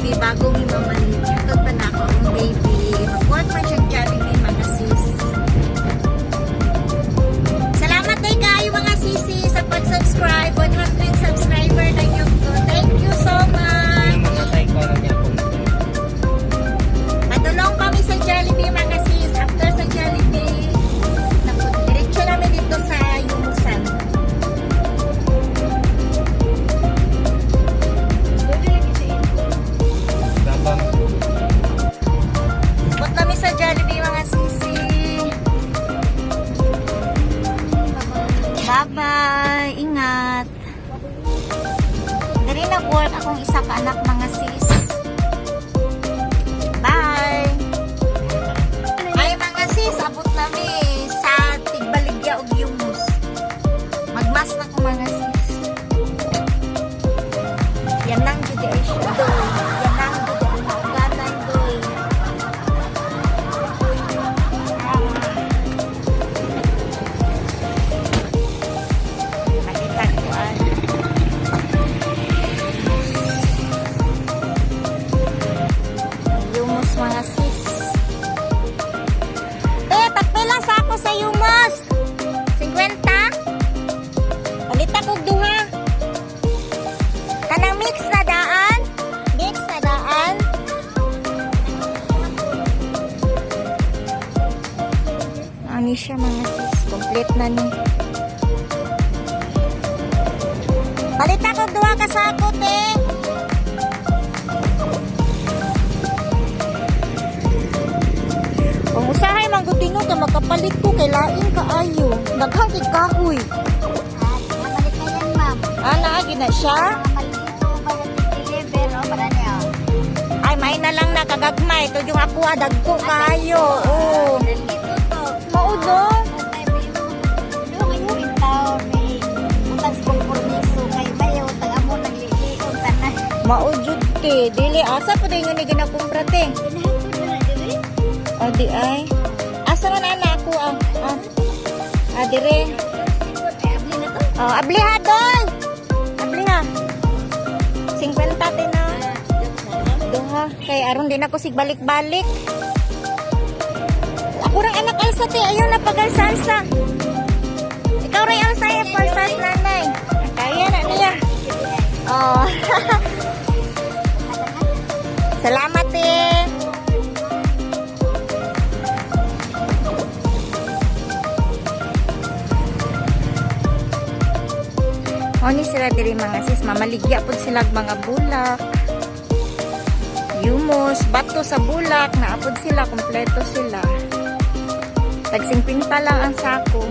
Jollibee bago mi mamalit. Hatod pa na ako akong baby. Magkuhat man siya Jollibee, mga sis. Salamat day kayo, mga sisi, sa pag-subscribe. 100 subscriber na yun ko. Thank you so much. Mamatay ko na niya po. Padulong kami sa Jollibee, mga sis. After sa Jollibee, naku, diretso namin dito sa Yumusan. Babang. Punta kami sa Jollibee, mga sisi. Bye-bye. Ingat. Dari nag-work akong isa ka anak, mga sis. Bye. Ay, mga sis, abot nami sa Tigbaligya ug Yumus. Magmas na ko, mga sis. Yan lang jud ay siya doy. Yan lang jud ay mauganan doy. Makita ko ah. Yumus, mga sis. Te, tagpila sa ako sa Yumus. 50? Palita kog duha. Kanang mix na daan? Mix na daan? Ano siya, mga sis? Complete na ni. Palita kog duha ka sako, te. Kung usahay man gud ka makapalit ko kay lain kaayo. Daghang kay kahoy. Ah, balik na yan, ma'am. Ah, naagi na siya. Malito ba yung deliver? O, para niya. Ay, may na lang nakagagmay. Ito yung ako, ah, dagko kaayo. Oo. Dito to. Maudo. Do ngayon in town may utang sa kompromiso kay bayo tag amo naglilion tanan. Maujud te. Dili asa po din yun ni ginakumpra te. Ginahatod na diri. O di ay. Asa man ana ako ah. Ah, ah dire. Ay, abli na to. Oh, abli ha doy. Abli ha. 50 te na. Duha kay aron din ako sig balik-balik. Ako rang anak alsa te, ayaw na pagalsa-alsa. Ikaw ray alsa ay palsas nanay. Kaya na niya. Oh. Salamat eh. O ni sila diri, mga sis, mamaligya pud sila og mga bulak. Yumos, bato sa bulak, naapod sila, kompleto sila. Tag 50 lang ang sako.